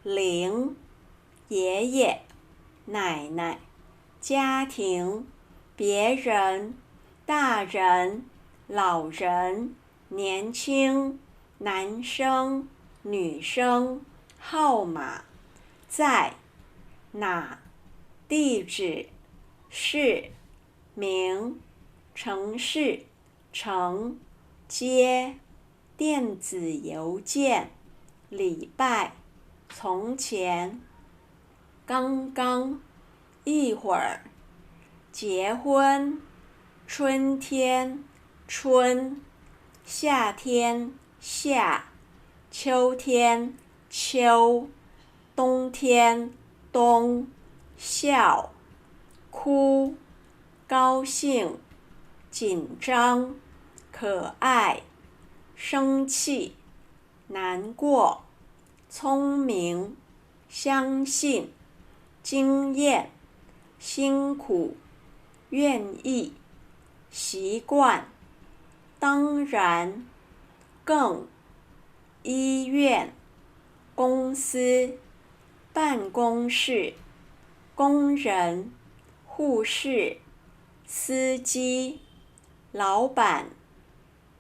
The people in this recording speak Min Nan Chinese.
零，爷爷，奶奶，家庭，别人，大人，老人，年轻，男生，女生，号码，在，哪，地址，市，名，城市，城，街，电子邮件，礼拜，从前，刚刚，一会儿，结婚，春天，春，夏天，夏，秋天，秋，冬天，冬，笑，哭，高兴，紧张，可爱，生气，难过，聪明，相信，经验，辛苦，愿意，习惯，当然，更，医院，公司，办公室，工人，护士，司机，老板。